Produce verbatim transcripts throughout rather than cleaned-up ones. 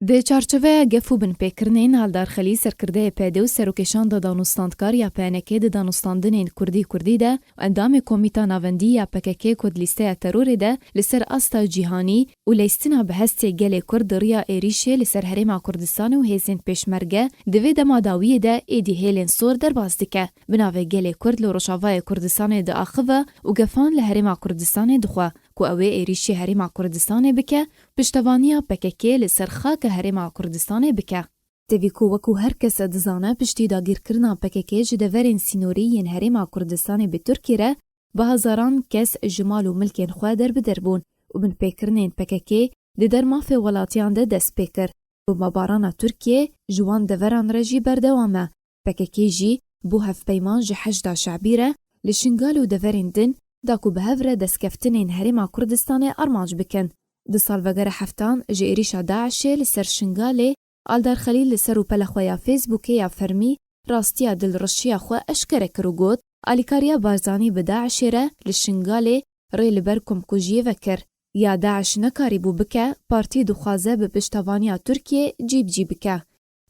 Di çarçoveya gef û binpêkirinên Aldar Xelîl, serkirdeyê P D û serokê şanda danûstandkar ya P N K di danûstandinên Kurdî-Kurdî de û endamê Komîta Navendî ya P K K ku di lîsteya terorê de li ser asta cîhanî û leyistina bi hestê gelê Kurd di riya êrîşê li ser Herêma Kurdistanê û hêzên pêşmerge di vê dema dawiyê de êdî hêlên sor derbas dike. Bi navê gelê Kurd li Rojavayê Kurdistanê diaxive û gefan li Herêma Kurdistanê dixwe ku ew ê êrîşî Herêma Kurdistanê bike, piştevaniya P K K li ser xaka Herêma Kurdistanê bike. Tevî ku wekû her kes dizane, piştî dagîrkirina P K K ji deverên sînorî yên Herêma Kurdistanê bi Tirkiyê re bi hezaran kes ji mal û milkên xwe derbider bûn û binpêkirinên P K K di der mafê welatiyan de dest pê kir. Bombebarana Tirkiyê ji wan deveran re jî berdewam e. P K K jî bû hevpeyman ji Heşda Şebî re li Şingal û deverên din da ku bi hev re destkeftinên Herêma Kurdistanê armanc bikin. Di salvegera heftan ji êrîşa DAIŞê li ser Şingalê, Aldar Xelîl li ser rûpela xwe ya Facebookê ya fermî rastiya dilrişiya xwe eşkere kir û got, alîkariya Barzanî bi DAIŞê re li Şingalê rê li ber komkujiyê vekir. Ya DAIŞ nekarîbû bike, partî dixwaze bi piştevaniya Tirkiyê cî bi cî bike.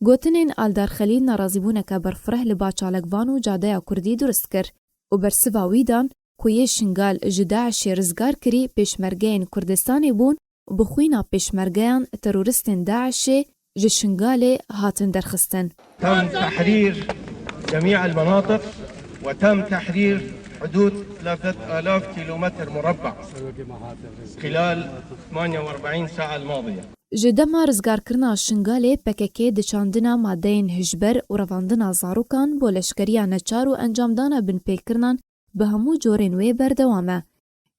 Gotinên Aldar Xelîl nerazîbûneke berfireh li ba çalakvan û cadeya Kurdî durust kir û bersiva wî dan ku yê Şingal ji DAIŞê rizgar kirî pêşmergeyên Kurdistanê bûn û bi xwîna pêşmergeyan teroristên DAIŞê ji Şingalê hatin derxistin. تم تحرير جميع المناطق، وتم تحرير حدود ثلاثة آلاف كيلومتر مربع خلال ثمانية وأربعين ساعة الماضية. Ji dema rizgarkirina Şingalê, P K K di çandina madeyên hişber û revandina zarokan bo leşkeriya neçar û encamdana binpêkirinan bi hemû corên wê berdewam e.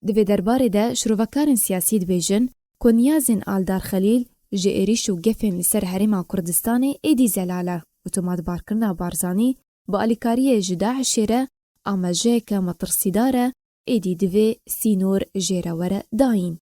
Di vê derbarê de şirovekarên siyasî dibêjin ku niyazên Aldar Xelîl ji êrîş û gefên li ser Herêma Kurdistanê êdî zelal e û tomatbarkirina Barzanî bi alîkariyê ji DAIŞê re amejeyeke metirsîdar e, êdî divê sînor jê re were dayîn.